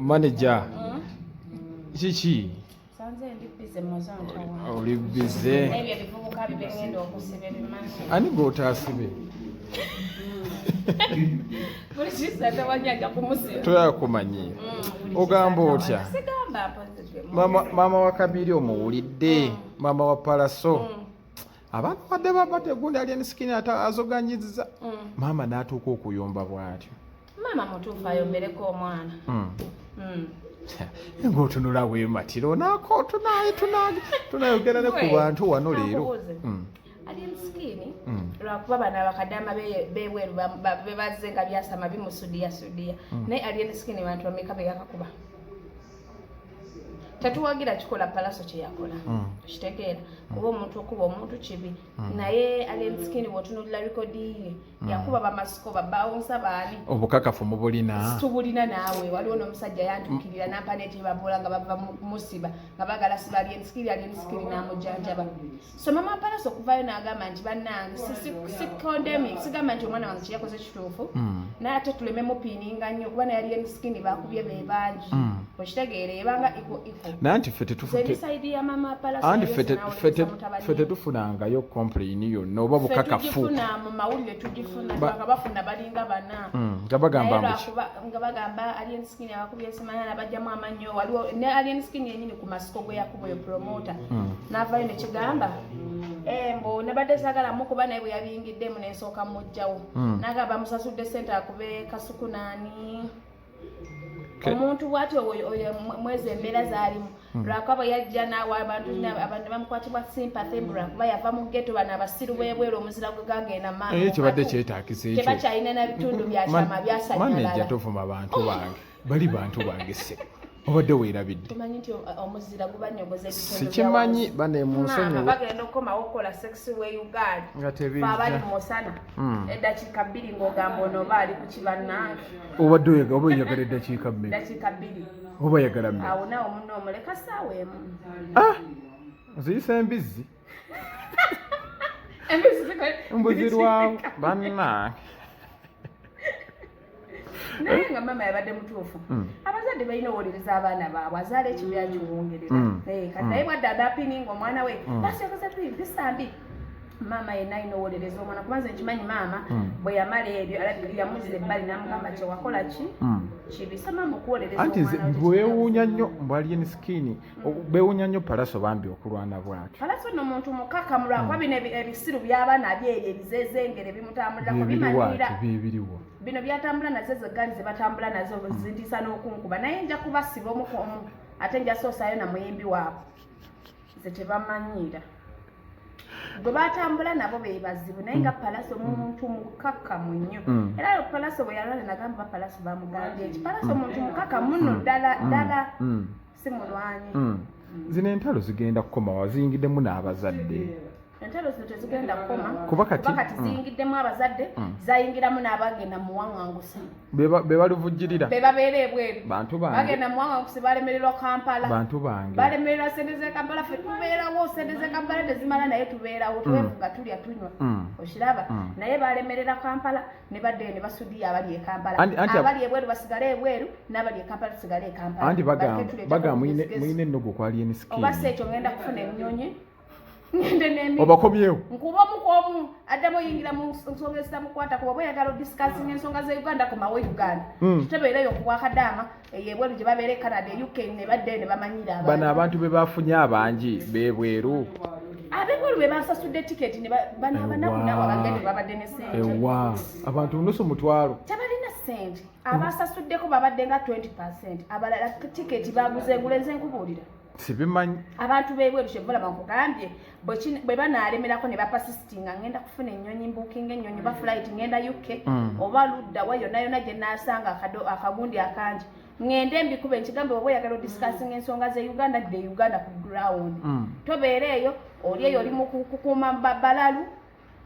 Manager, kiki? Sanze ndi busy mozontawa. Oli busy? Ebyo ebivubuka bibegenda okusiba ebimanyi. Ani gw'otaasibe? Buli kisa tewanyanja kumusiba. Toyakumanyiira. Ogamba otya? Sigamba mpozi gwe. Mama wa Kabiri omuwulidde, maama wa Palaso. Abantu badde baba tegundi Alien Skin azoganyiza. Maama n'atuuka okuyomba bw'atyo. Maama mutuufu ayombereko omwana. Ng'otunula weematira onaako tunayogera ne ku bantu wano leero. Kankubuuze. Alien Skin lwakuba bano abakadama bebweru bebazze nga byasama bimusudiya sudiya, naye Alien Skin bantu bameka beyakakuba? Tetuwagira kikola Palaso kyeyakola, okitegeera? Kuba omuntu okuba omuntu kibi, naye Alien Skin bwotunulira record ye, yakuba bamasiko, babawunsa, baani. Obukakafu mubulina? Tubulina naawe. Waliwo n'omusajja yantuukirira nampa nekyebaboola nga bava musiba nga bagala siba Alien Skin, Alien Skin n'amujjanjaba. So mama Palaso okuvayo n'agamba nti bannange, si condemning, sigamba nti omwana wange kyeyakoze kituufu, naye ate tuleme mupiininga nnyo kuba naye Alien Skin bakubye be bangi, okitegeera? Ebanga iko iko. Naye nti ffe Nze side ya mama Palaso. Anti ffe tetufunangayo complain yonna oba Ffe bukakafu. Tugifuna mu mawulire, tugifuna nga bafuna balinga bana. Nga bagamba Naye mbu ki? Nga bagamba Alien Skin abakubye simanya nabajjamu amannyo. Waliwo ne Alien Skin yenyini ku masiko gwe yakuba oyo promoter n'avayo nekigamba, "Eh, mbu nabadde saagala mukuba, naye bwe yabiyingiddemu nensooka mujjawo." N'agamba bamusasudde sente akube Kasuku naani. Omuntu bwati oyo mwezi embeera zaalimu, lwakuba bwe yajja naawe abantu abantu bamukwatibwa sympathy mbu lwakuba yava mu ghetto. Bano abasiru b'ebweru omuzira gwe gagenda Naye mu kibadde matu. kyetaagisa ekyo. Tebakyalina na bitundu bya kyama Manager, byasanyalala. tovuma bantu bange, bali bantu bange se obadde weerabidde. Tumanyi nti omuzira gubanyogoza ebitundu bya Sikimanyi wansi. bane Maama, munsonyiwe. bagenda okukomawo okukola sex we Uganda. Nga Fe abali tebijja. mu musana eddakiika 2 ng'ogamba ono oba ali ku kibannange. Obadde oba oyagala eddakiika mmeka? Eddakiika 2. Oba oyagala mmeka? Awo naawe munno omuleka saawa 1. Ah! Ziyisa embizzi. Embizzi zikola- Mbuzirwawo bannange. Naye nga maama yabadde mutuufu. Abazadde balina owuliriza abaana baabwe. Azaala ekibi akiwongerera. Eh, kati naye bwadde adapininga omwana we basyokoza mpisa mbi. Maama yenna alina owolereza omwana, kuba nze nkimanyi maama bwe yamala ebyo alabika yamuzza ebbali n'amugamba kyewakola ki kibi. So maama okuwolereza Anti nze omwana we. beewuunya nnyo mbu Alien Skin, beewuunya nnyo Palaso bambi okulwana bw'atyo. Palaso nno muntu mukakamu, lwakuba bino ebisiru by'abaana byeryo ebizezengere bimutambulirako. Byebiriwo. Bimanyira. Ati byebiriwo. Bino byatambula nazo, ezo gaali ze batambula nazo zintiisa n'okunkuba, naye nja kubasiba omu ku omu, ate nja soosaayo na muyimbi waabwe. Nze tebamanyiira, gwe batambula nabo be bazibu, naye nga Palaso muntu mukakkamu nnyo. Era Palaso bwe yalwala nagamba Palaso bamugambye eki Palaso muntu mukakkamu nno ddala ddala, si mulwanyi. Zino entalo zigenda kukomawa ziyingiddemu n'abazadde? Entalo zino tezigenda kukoma. Kuba kati Kuba kati ziyingiddemu abazadde, zayingiramu n'abagenda muwaŋŋanguse. Be baluvujjirira. Be babeera ebweru. Bantu bange. Bagenda muwaŋŋanguse, balemererwa Kampala. Bantu bange. Balemererwa sente z'e Kampala. Ffe tubeerawo, sente z'e Kampala tezimala, naye tubeerawo, twevuga, tulya, tunywa, okiraba? Naye balemerera Kampala ne baddeyo ne basudiya abali e Kampala. Abali ebweru basigale ebweru, n'abali e Kampala tusigale e Kampala. Anti Baleke bagamba tuleete bagamba olugezigezi. muyina ennugu ku Alien Oba si Skin. ekyo, ngenda kufuna ennyonyi ngende n'emi Obakomyewo. Nkuba omu ku omu addamu oyingira mu nsonga ezitamukwata, kuba oyagala odiscussinga ensonga za Uganda, komawo Uganda. Tutebeereyo ku bwakadaama eyo ebweru gye babeera e Canada, e UK, ne baddeyo ne bamanyira. Bano abantu be bafunye abangi bebweru. Abebweru be basasudde tiketi ne bano abanaku nabo abagende babadde ne sente. Ewa abantu nusu mutwalo. Tebalina sente. Abasasuddeko babadde nga 20%, abalala tiketi baguze egula. Nze nkubuulira. Sibimanyi. Abantu b'ebweru kyevolaba nkugambye, bwe banaalemerako ne bapersistinga, ngenda kufuna ennyonyi, mbuukinga ennyonyi ba flight, ngenda UK oba ludda wa yonna yonna gye naasanga akagundi akangi, ngende mbikube nkigambe. Oba oyagala odiscussinga ensonga ze Uganda, dde Uganda ku ground. Tobeera eyo, oli eyo oli mu kukuuma balalu,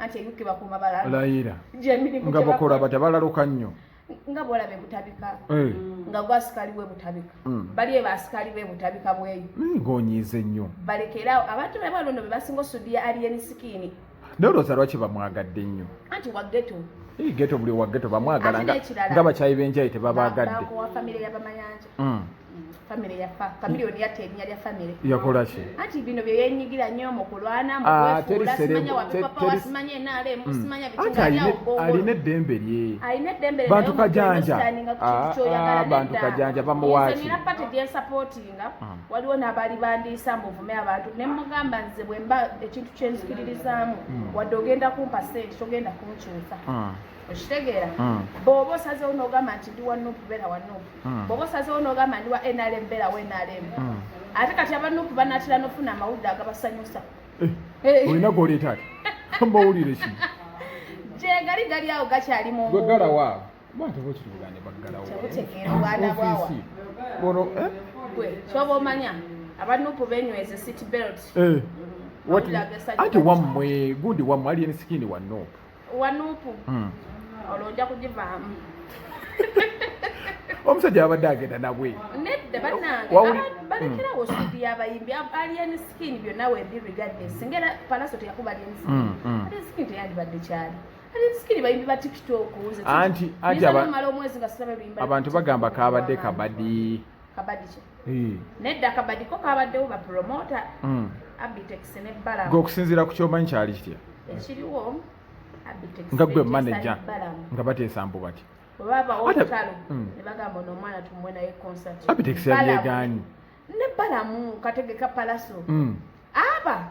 anti e UK bakuuma balalu. Layira. Gyemirimu Nga gye bakola bakola. batya? Balaluka nnyo. Nga bwolaba ebutabika, nga gwasikali we butabika, bali eba asikali be butabika bweyo. Ng'onyiize nnyo. Balekerawo abantu bebwalo nno be basinga osudiya Alien Skin. Naye olowooza lwaki bamwagadde nnyo? Anti wa ghetto. Ghetto, buli wa ghetto bamwagala. Ate n'ekirala, nga bakyayi b'enjayi tebabaagadde. Bakuwa famire y'abamayanja. Famire yafa, Chameleone yatta erinnya lya famire. Yakola ki? Anti bino bye yenyigira nnyo mu kulwana, mu Ah, teri kwefuula, simanya teri- wapipapa, simanya NRM, simanya biki, Anti nga ali awo alina eddembe lye. Alina eddembe. Bantu kajanja. Ah, ah, bantu kajanja bamuwa ki? Nina party gyensupportinga. Waliwo n'abaali bandiisa mbuvume abantu, ne mugamba nze bwe mba ekintu kyenzikiririzaamu, wadde ogenda kumpa sente, togenda kunkyusa. Okitegeera? Bw'oba osazeewo n'ogamba nti ndi wa NUP, beera wa NUP. Bw'oba osazeewo n'ogamba ndi wa NRM, beera wa NRM. Ate kati aba NUP banaatera n'ofuna amawulire agabasanyusa. Eh, olina goleeta ati mbawulire ki? Gye gali awo gakyali mu Gwe ggalawo bantu bokitugane baggalawo. Tebutegeera obwana bwawa. Ofiisi. Bono, eh? Gwe kyoba omanya aba NUP benyweze seat belt. Eh. Mawulire agasanyusa. Anti wammwe gundi, wammwe Alien Skin wa NUP. Wa NUP. Olwo nja kugivaamu. Omusajja abadde agenda nabwe. Nedda bannange. Balekerawo suuti y'abayimbi. Alien Skin byonna wembi regardless, singa era Palaso teyakuba Alien Skin, Alien Skin teyandibadde kyali Alien Skin. Bayimbi ba TikTok nze Anti nyinza n'omala omwezi nga siraba ebiyimba. Abantu bagamba kabadde kabadi. Kabadi ki? Eh. Nedda, kabadi ko kabaddewo bapromota, Abitex ne Balamu. Gwe okusinziira ku kyomanyi kyali kitya? Ekiriwo, Abitex Nga gwe beteesa manager, ne Balamu. Nga bateesa mbu bati Bwe babawo olutalo, ne bagamba ono omwana tumuwe naye concert. Abitex Balamu. yabyegaanyi. Ne Balamu kategeka Palaso, aba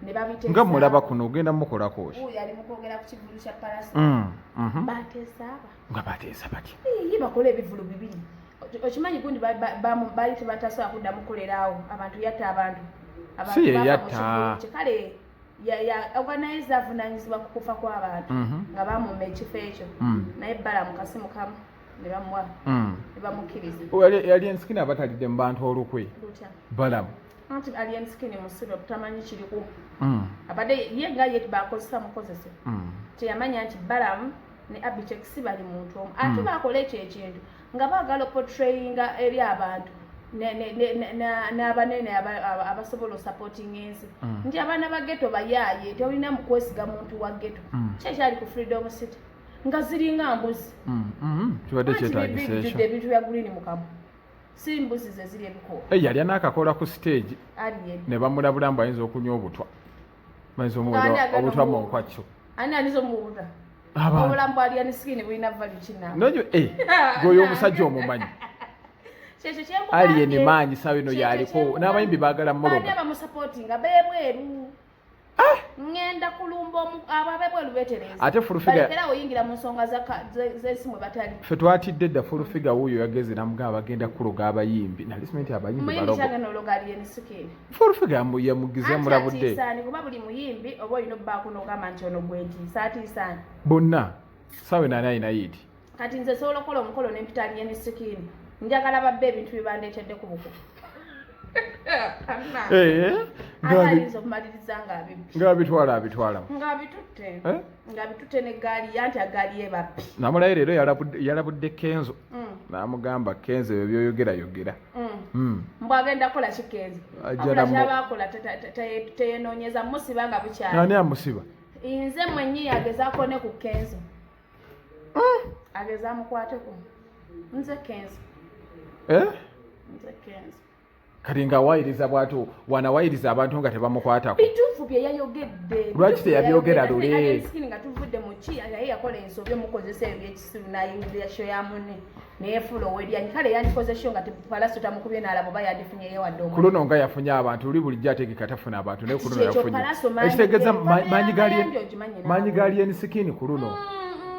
ne babiteesa. Nga mulaba kuno ogenda mukolako ki? Wuuyo ali mu kwogera ku kivulu kya Palaso. Bateesa aba. Nga bateesa batya? Ii, bakola ebivulu bibiri. Okimanyi gundi baali tebatasobola kuddamu kukolerawo abantu, yatta abantu. Abantu Si ye baava mu yatta. kivulu kye. Kale organizer avunaanyizibwa ku kufa kw'abantu, nga bamumma ekifo ekyo. Naye Balamu kasimu kamu ne bamuwa, ne bamukkiriza. Alien Skin abatalidde mu bantu olukwe. Lutya? Balamu. Anti Alien Skin musibe, butamanyi kiriku. Abadde ye nga ye bakozesa mukozese. Teyamanya nti Balamu ne Abitex bali muntu omu. Ate bakola ekyo ekintu nga baagala oportrayinga eri abantu n'abanene abasobola osupportinga ensi, nti abaana ba ghetto bayaaye, tolina mu kwesiga muntu wa ghetto. Ki ekyali ku Freedom City nga ziringa mbuzi? Kibadde Anti kyetagisa bijjudde ekyo. ebintu bya green mu kamwa, si mbuzi ze ziri ebikoola. Eh, yalya n'akakola ku stage. Alien. Ne bamulabula mbu ayinza okunywa obutwa, bayinza Ani omuwera agenda obutwa mu omuwa? nkwakyo. Ani aniza omuwuta? Abantu. Obulamu bwa Alien Skin bulina value kinaawe? Nojo, eh, gwe omusajja omumanyi. Kyekyo kyenkugambye. Alien maanyi sawa eno Kyekyo yaliko kyenkugambye. n'abayimbi baagala Baani muloga. abamusupportinga bebweru? Ŋŋenda kulumba abo abebweru betereeza. Ate Full Figure- Balekerawo oyingira mu nsonga z'ensi mwe batali. Ffe twatidde dda. Full Figure wuuyo yageze namugamba bagenda kuloga abayimbi, nali simanyi nti abayimbi Muyimbi balogo. kyagenda ologa Alien Skin? Full Figure yamugize, Anti yamulabudde. atiisaani, kuba buli muyimbi oba olina obbaako n'ogamba nti ono gwentiisa, atiisaani. Bonna sawa eno ani alina yiiti? Kati nze sobola okukola omukolo nempita Alien Skin, njagala babbe ebintu bye bandeetedde ku buko. Eh, Ate ayinza okumaliriza ng'abibbi. Ng'abitwala abitwala. Ng'abitutte. Eh? Ng'abitutte negaali, anti agaali ebabbi. Namulayo leero yalabudde Kenzo, n'amugamba, "Kenzo, ebyo byoyogera yogera." Mbw agenda kukola ki Kenzo? Ajja Abula namu- kyabakola teyenoonyeza musiba nga bukyali. Ani amusiba? Nze mwennyini agezaako ne ku Kenzo, ageza amukwateko, nze Kenzo. Eh? Nze Kenzo. Kati nga awayiriza bw'atyo, wanawayiriza abantu nga tebamukwatako. Bituufu bye yayogedde. Lwaki teyabyogera lule? Skin nga tuvudde mu ki, naye yakola ensobi omukozesa ebyo byekisiru n'ayingirira show ya munne neyefuula ow'eryanyi. Kale yandikoze show nga Palaso tamukubye n'alaba, oba yandifunyeyo wadde Ku omu. luno nga yafunye abantu, luli bulijjo ategeka tafuna abantu, naye ku luno Kiki ekyo yafunye. Palaso maanyi Ekitegeeza ge? maanyi gali Mayanja ogimanyi naawe. maanyi ga Alien Skin ku luno.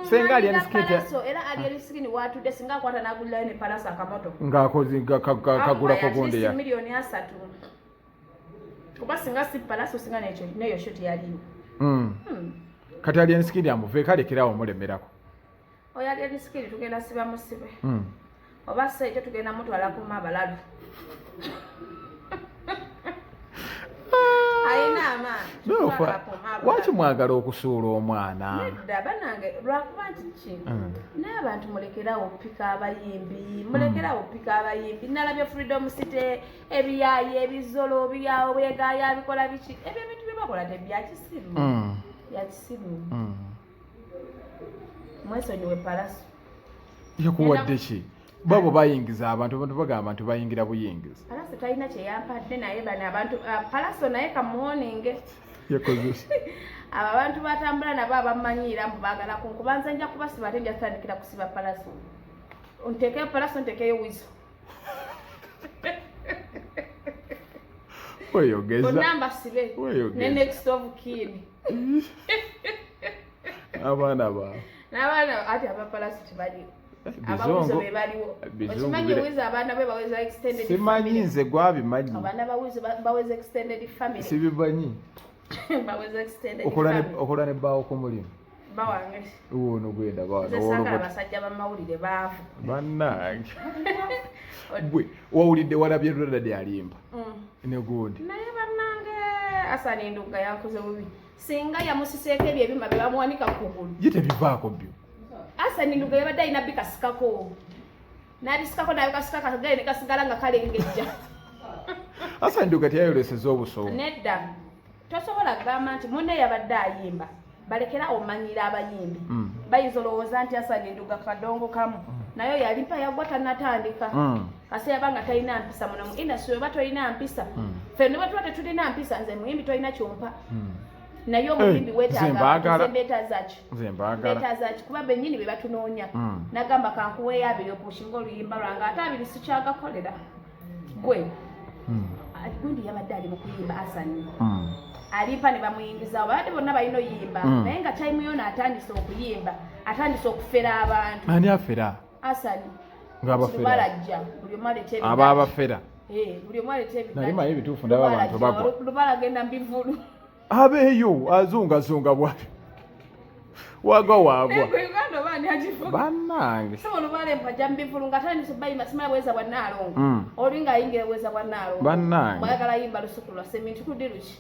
Senga Alien Skin Palaso era Alien Skin watudde singa akwata n'agulirayo ne Palaso akamoto. Ng'akoze nga kagulako gundi ya miliyoni 30, kuba singa si Palaso, singa nekyo neyo show teyaliwo. Kati Alien Skin amuveeko, alekerawo omulemerako. Oyo Alien Skin tugenda siba musibe, oba se ekyo tugenda mutwala kuma abalalu ayina amaanyi. No, Tutwala kuma abalalu. Lwaki mwagala okusuula omwana? Nedda banange, lwakuba nti ki, naye abantu mulekerawo okupika abayimbi, mulekerawo okupika abayimbi. Nalabye Freedom City, ebiyaayi, ebizolo byawo, bwegaaya bikola biki, ebyo ebintu bye bakola tebyakisiru, byakisiru. Mwesonyiwe Palaso. Yakuwadde ki? Babo bayingiza abantu, abantu bagamba nti bayingira buyingiza. Palaso talina kye yampadde, naye bano abantu, Palaso naye kamuwoninge. Yakoze Abo abantu batambula nabo abamanyiira mbu baagala kunkuba, nze nja kubasiba, ate nja kutandikira kusiba Palaso. Ntekeyo Palaso, ntekeyo Wizo. Weyogeza. Bonna mbasibe. Weyogeza. Ne next of kin. Abaana baabwe. N'abaana ati aba Palaso tebaliwo. Abawizo Bizongo. be baliwo. Bizungu Okimanyi Wizo abaana be baweza extended Simanyi family. nze gwabimanyi. Abaana ba Wizo baweza extended family. Sibimanyi. Baweza extended Okola ne family. okola ne bbaawo ku mulimu. Bawange. Wuuno gwenda bawana. Nze saagala abasajja b'amawulire baavu. Bannange. Gwe wawulidde walabye Ronald alimba. Ne gundi. Naye bannange, Asani Ndugga yankoze bubi. Singa yamusiseeko ebyo ebyuma bye bamuwanika ku kugulu. Ye tebivaako byo. Asani Ndugga yabadde alina bikasikako. N'abisikako n'abikasika, akagere ne kasigala nga kalengejja. Asani Ndugga teyayoleseza obusobo. Nedda. Tosobola kugamba nti munne yabadde ayimba. Balekera omanyira abayimbi. Bayinza olowooza nti Asani Ndugga kadongo kamu. Naye yalimpa yagwa tannatandika. Kase yabanga talina mpisa muno mu industry, oba tolina mpisa. Ffe ne bwe tuba tetulina mpisa, nze muyimbi tolina kyompa. Naye omuyimbi Eh, weetaaga nze mbaagala. nze mbeetaaza ki? Nze mbaagala. Mbeetaaza ki? Kuba bennyini be batunoonya. Nagamba kankuweeyo 20 opushinga oluyimba lwange, ate 20 sikyagakolera. Gwe. Gundi yabadde ali mu kuyimba Asani. Alimpa ne bamuyingizaawo, babadde bonna balina oyimba. Naye nga time yona atandise okuyimba, atandise okufera abantu. Ani afera? Asani. Ng'abafera. Lubalajja, buli omu aleeta ebigagi. Aba abafera. Eh, buli omu aleeta ebigagi. Naye manyi ebituufu ndaba abantu Lubalajja, bagwa. Lubala agenda mbivulu. Abeeyo azungazunga bw'atyo. Wagwa waagwa. Naye Uganda oba ani agivuga? Bannange. Sebo Lubala empajja mbivulu nga atandise bayimba simala bweza bwa Nnaalongo. Oli ng'ayingira bweza bwa Nnaalongo. Bannange. Mwayagala yimba lusuku lwa seminti kuddi luki?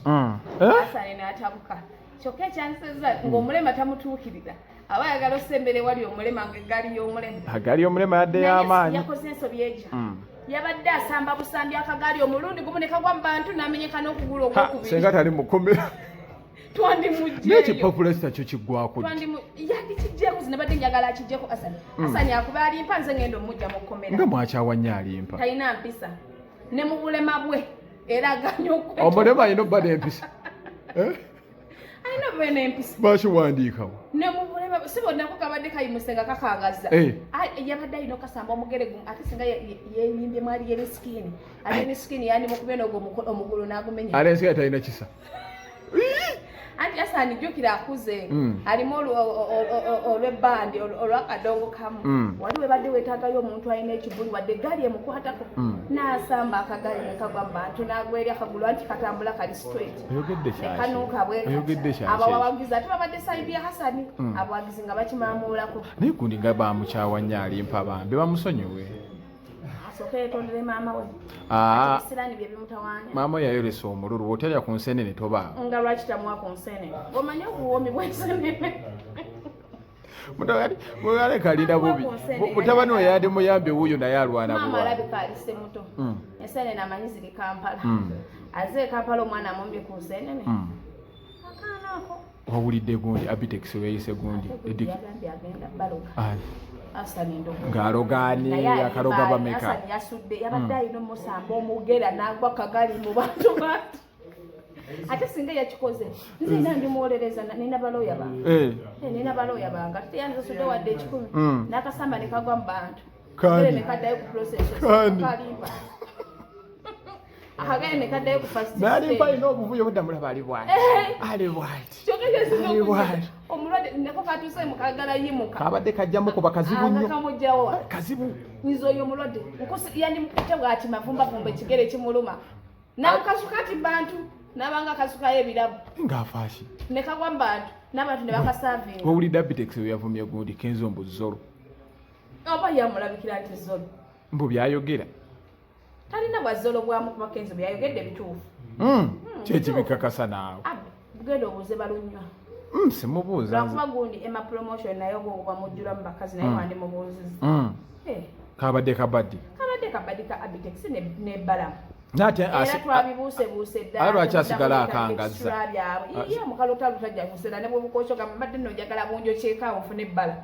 Eh? Asani n'atabuka. Kyokka ekyansezza ng'omulema tamutuukirira. Aba ayagala osembera ewali omulema ng'eggaali y'omulema. Agaali omulema yadde Naye y'amaanyi. yakoze ensobi egyo. Yabadde asamba busambi akagaali omulundi gumu ne kagwa mu bantu n'amenyeka n'okugulu Ha, ogwokubiri. senga tali mukomera. Twandimugyeyo. N'ekipapula kitakyo kiggwako ddi? Yandikiggyeko, nze nabadde njagala akiggyeko Asani. Asani akuba alimpa, nze ngenda omujja mu kkomera. Nga mwakyawa nnyo alimpa. Talina mpisa. Ne mu bulema bwe era aganye okweta. Omulema alina obba n'empisa. Eh? Alina obba n'empisa. Bakiwandiikawo. Ne mu bulema bwe, si bonna ko kabadde kayimuse nga kakangaza. Eh. Yabadde alina okasamba omugere gumu, ate singa yeeyimbye mwali y'ebisikini. Ate ebisikini yandimukubye n'ogwo omugulu n'agumenya. Ate ensi talina kisa. Anti Asani jjukira akuze. Alimu olw'ebbandi, olw'akadongo kamu. Wali webadde weetaagayo omuntu alina ekibuli wadde eggaali emukwatako. N'asamba akagaali ne kagwa mu bantu n'agwa eri akagulu anti katambula kali straight. Oyogedde Ne kyaki? kanuuka bwe kati. Oyogedde kyaki? Abawagizi ate babadde side ya Hasani. Abawagizi nga bakimamuulako. Naye gundi nga bamukyawa nnyo alimpa bambi bamusonyiwe. Asooke yeetondere maama we. Ate ebisiraani bye bimutawaanya. Maama we yayolesa omululu, bw'otalya ku nsenene tobaawo. Nga lwaki tamuwa ku nsenene? Omanyi obuwoomi bw'ensenene? Mutabani kalinda bubi. Tamuwa ku nsenene. Mutabani we yali muyambe wuuyo naye alwana Maama bulwanyi. alabika alise muto. Ensenene amanyi ziri Kampala. Azze e Kampala omwana amumbye ku nsenene. Akaana ako. Wawulidde gundi Abitex weeyise gundi. Ate gundi yagambye agenda baloga. Ani? Asani Ndogo. Ng'alogaani, Naye alimba, akaloga bameka? Asani yasudde, yabadde alina omusamba omugera n'agwa kagali mu bantu bantu. Ate singa yakikoze, nze era ndimuwolereza, nina balooya bange. Nina balooya bange. Ate teyandisasudde wadde 1,000. N'akasamba ne kagwa mu bantu. Kandi. Akagere ne kaddayo ku process. Kandi. Kalimba. Akagere ne kaddayo ku first Naye alimpa stage. alina obuvuyo budda mulaba ali bw'ati. Ali bw'ati. Kyokka ekyo Ali bw'ati. Omulwadde nako katuuse mu kagala yimuka. Kabadde kajjamu kuba kazibu nnyo. Kamugjawo. Kazibu. Nze oyo omulwadde nkusi yandimukutte bw'ati mavumbavumba ekigere kimuluma. N'akasuka ati bantu n'abanga akasukayo ebirabo. Ng'afa ki? Ne kagwa mu bantu n'abantu ne bakasaavinga. Wawulidde Abitex bwe yavumye gundi Kenzo mbu Zolo. Oba yamulabikira nti Zolo. Mbu by'ayogera. Talina bwa Zolo bwamukuba Kenzo by'ayogedde bituufu. Kye kibikakasa naawe. Genda obuuze balunywa. Simubuuza nze. Lwakuba gundi Emma Promotion naye ogwo bamujjula mu bakazi naye wandimubuuzizza. Kabadde kabaddi. Kabadde kabaddi ka Abitex ne Balamu. Nate era twabibuusebuuse dda. Ate lwaki asigala akangazza? Byabwe ye omukalutalo tajja kusera ne bwebukokyo gamba mbadde nno njagala bunjokyekaawo nfune ebbala.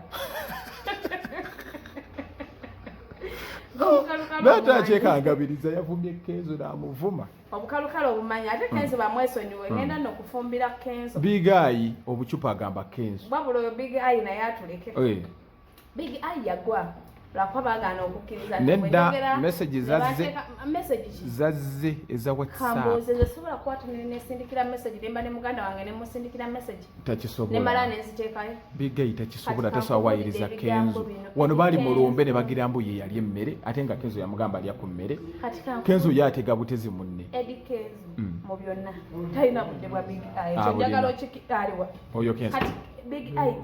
Nate akyekangabiriza yavumye Kenzo n'amuvuma. Obukalukalo obumanyi ate Kenzo bamwesonyiwe, ngenda nno okufumbira Kenzo. Big Eye obucupa agamba Kenzo. Wabula oyo Big Eye naye atuleke. Big Eye yagwa lwakuba baagaana okukkiriza. Nedda, message zazze. Message ki? Zazze eza WhatsApp. Kambuuze, nze sobola kukwata nesindikira message nemba ne muganda wange nemusindikira message Takisobola. Nemala nenziteekayo? Big Eye takisobola. Kati tasobola wayiriza kankubuulire ebigambo Kenzo. bino. Wano baali Kenzo. mulumbe ne bagira mbu ye yali emmere, ate nga Kenzo yamugamba alya ku mmere. Kati kankubuulire. Kenzo ye atega butezi munne. Eddie Kenzo mu byonna talina budde bwa Big Eye. Ah, Kyo njagala bulina. okiki aliwa? Oyo Kenzo. Kati Big Eye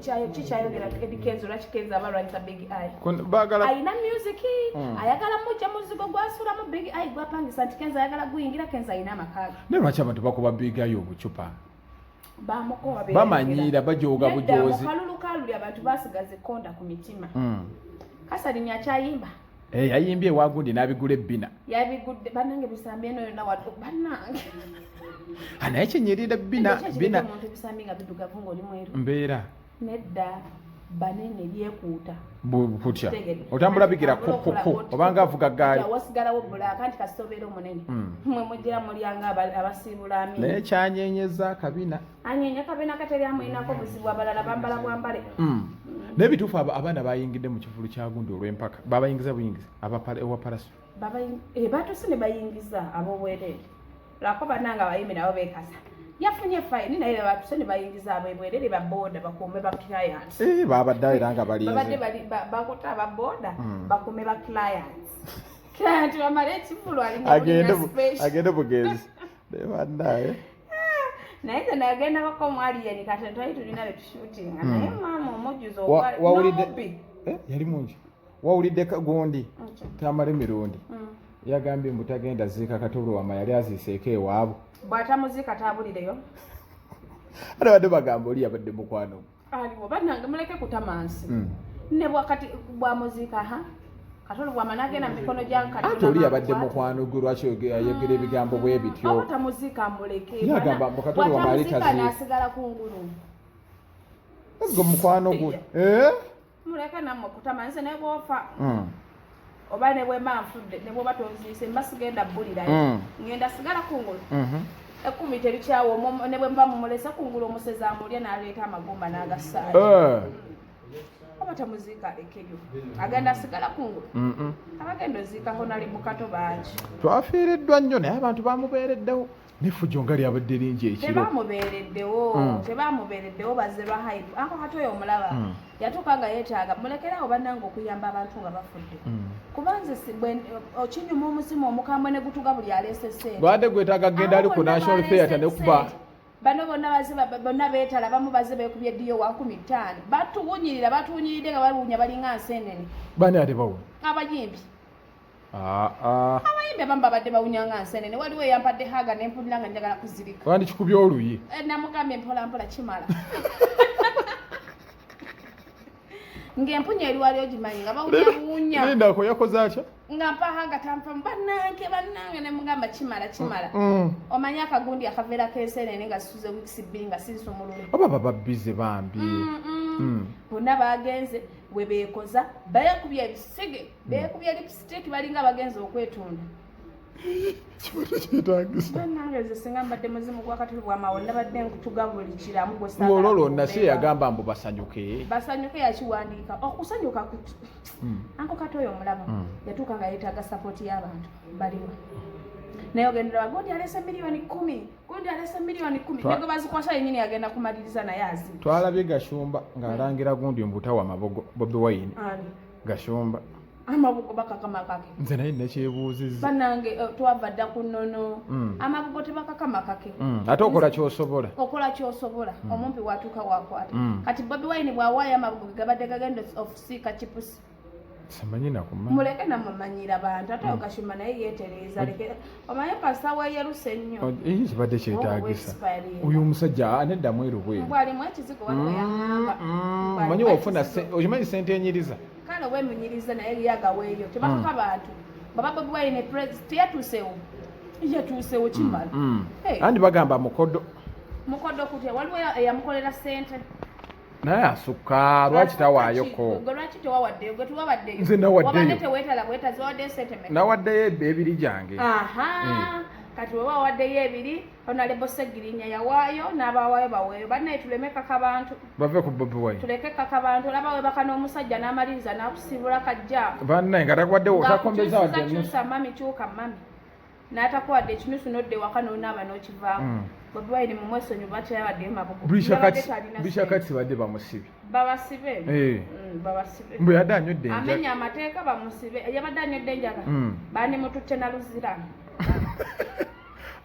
kyayo kikyayogera Eddie Kenzo, lwaki Kenzo aba alwanyisa Big Eye? Baagala Ayina music, ayagala mujja muzigo gwasulamu Big Eye gwapangisa nti Kenzo ayagala guyingira. Kenzo ayina amakaaga. Naye lwaki abantu bakuba Big Eye obucupa? Bamukowa. Bamanyiira, bajooga bujoozi. Mukalulu kaluli abantu basigaza ekkonda ku mitima. Kasalinyo akyayimba? Eh, yayimbye ewagundi n'abigula ebbina. Yabigudde bannange, bisambi eno yonna watu bannange. Ah, naye kinyirira bina Ekyo bina. omuntu ebisambi nga biddugavu ng'oli mweru. Mbeera. Nedda, banene byekuuta. Kutya. Tegedde. Otambula bigira Tambula okola kukuku bw'oti. obanga avuga gaali. Nti awasigalawo bulaaka nti kasita obeera omunene, mwe mugira mulyanga abasiibula Naye amiini. kyanyenyeza akabina. Anyenya kabina kateri amuyinako buzibu, abalala bambala bwambale. Naye bituufu abaana bayingidde mu kivulu kya gundi olw'empaka babayingiza buyingiza ewa Palaso? Batuuse ne bayingiza ab'obwereere, lwako bannange abayimbi nabo beekasa, yafunye fayini, naye batuse ne bayingiza ab'ebwereere baboda bakuume ba clients. Eh, babadde era nga Babadde balinze. bali bakutte ababoda bakuume ba clients, client bamale ekivulu alina special. Agende bugenzi, naye bannaye. Naye nze nagendako mu Alien, kati twali tulina betushutinga, naye maama omujjuzo Wawulidde n'omubbi. Eh, yali mungi. Wawulidde gundi Tamala Emirundi yagambye mbu tagenda ziika Katolo wama yali aziiseeko ewaabwe. Bw'atamuziika taabulireyo. Ate badde bagamba oli yabadde mukwano gwe. Aliwo bannange, muleke kutamansi. Ne bwakati bwamuziika ha Katolo bwama nagenda mu mikono gya Katonda. Ate oli yabadde Namukwata. mukwano gwe, lwaki ayogera ebigambo bwe bityo? Oba tamuziika muleke. Ye agamba mbu Katolo wama yali Bw'atamuziika taziika. n'asigala kungulu. Gwe mukwano gwe. Eh? Muleke nammwe kutama, nze ne bwofa oba ne bwemba nfudde, ne bwoba tonziise, mba sigenda bbulirayo. Ngenda sigala kungulu. Ekkumi terikyawo ne bwe mba mumulese kungulu, omusezi amulya n'aleeta amagumba n'agasaayo. Oba tamuziika alekeyo, agenda sigala kungulu. Abagenda oziikako nali mukato bangi. Twafiiriddwa nnyo, naye abantu bamubeereddewo nefujo nga lyabadde lingi ekiro. Tebamubeereddewo. Tebamubeereddewo, bazze lwa hype. Ako kati oyo omulaba yatuuka nga yeetaaga mulekerawo bannange okuyamba abantu nga bafudde. Kuba nze okinyuma omuzimu omukambwe ne gutuga buli aleese sente. Gwadde gwetaaga kugenda ali Abo ku bonna National baleese Theatre nekuba. sente. Bano bonna baze bonna beetala, bamu baze beekubye eddiyo wa 50,000, batuwunyirira, batuwunyiridde nga bawunya balinga nsenene. Bani ate bawunya? Abayimbi. Ah, ah. Abayimbi abamu babadde bawunya nga nsenene. Waliwo eyampadde haga nempulira nga njagala kuzirika. Wandikikubye oluyi. Eh, namugambye mpolampola kimala ng'empunya eri wali ogimanyi nga bawunyawunya. Lindako, yakoze atya? Nga mpaha nga tanfamu, bannange bannange, nemugamba kimala kimala. Omanyi akagundi akaveera k'ensenene nga zisuze wiikisi 2 nga sinsumulule. Oba baba bize bambi. Bonna bagenze we beekoza, beekubye ebisige, beekubye lipstick, balinga bagenze okwetunda. Kibadde kyetagisa. Bannange, nze singa mbadde muzimu gwa Katuli bwamawo, nabadde nkutuga buli kiramu gwe saagala Ng'olwo lwonna si kubeera. yagamba mbu basanyuke. Basanyuke yakiwandiika okusanyuka anko kati oyo omulaba yatuuka nga yeetaaga support y'abantu baliwa, naye ogendera gundi alese miliyoni 10, gundi alese miliyoni 10. Nego bazikwasa yenyini agenda kumaliriza naye azibu. Twalabye Gashumba ng'alangira gundi mbutawa mabogo Bobi Wine. Ani? Gashumba. Amabugo bakakamakake. Nze naye nekyebuuzizza. Bannange, twava dda ku nnono. Amabugo tebakakamakake. Ate okola kyosobola. Okola kyosobola, omumpi watuuka wakwata. Kati Bobi Wine bw'awaayo amabugo ge gabadde gagenda okusiika kipusi. Simanyi nakumanya. Muleke namumanyira bantu, ate oyo Gashumba naye yeetereeza, leke omanye kasita weeyeruse ennyo. Eyo kibadde kyetaagisa. Oba Oyo omusajja nedda mweru bweru. Mbwalimu ekizigo, waliwo yaŋŋamba. Mbwalimu Omanyi wofuna ekizigo. okimanyi sente enyiriza. Kale wemunyiriza naye yagaweeyo, tebakaka bantu. Baba Bobi Wine president yatuusewo, yatuusewo kimala. Hey. Andi bagamba mukodo. Mukodo kutya? Waliwo eyamukolera sente. Naye asukka, lwaki tawaayoko? Gwe lwaki tewawaddeyo? Gwe tuwawaddeyo. Nze nawaddeyo. Wabadde teweetala bwetazi, wawaddeyo sente meka? Nawaddeyo ebiri gyange. Aha, kati weba wawaddeyo ebiri, Honorable Segirinya yawaayo, n'abawaayo baweeyo. Bannaye, tuleme kaka bantu. Bave ku Bobi Wine. Tuleke kaka bantu. Olaba webaka n'omusajja n'amaliriza n'akusibula kajja. Bannaye, nga takuwaddewo, takombeza wadde ennusu. Kyusa mami, kyuka mami, n'atakuwadde ekinusu, n'odda ewaka n'onaaba n'okivaako. Bobi Wine mumwesonyi, bakyawaddeyo mabugo. Yabadde talina Brisha ssente. Kati badde bamusibye. Babasibe. Eh. Babasibe. Mbu yadde anywedde enjaga. Amenya amateeka, bamusibe. Yabadde anywedde enjaga? Bandimututte na luzira.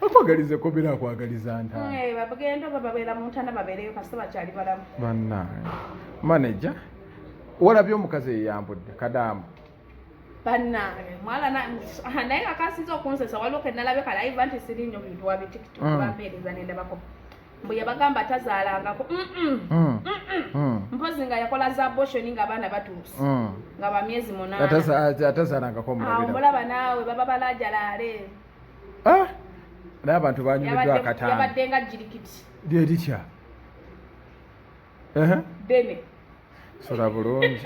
Akwagaliza ekobera, akwagaliza ntaano. Eh, bagenda oba babeera mu ntana, babeereyo kasita bakyali balamu. Bannange, manager, walabye omukazi eyeyambudde kadaamu? Bannange, mwala naye nga kasinza okunsesa, waliwo ke nalabye kalaiva nti siri nnyo bintu wa bitiktok. Bampeereza nendabako mbu yabagamba tazaalangako. Mpozi nga yakola za abortion nga abaana batuuse, nga ba myezi 8. Atazaalangako. Awo omulabira. Omulaba naawe, baba balajalaale. Ah! Naye abantu banyumiddwa akatambi. Yabadde nga jirikiti. Lyeritya? Ddene. Sola bulungi.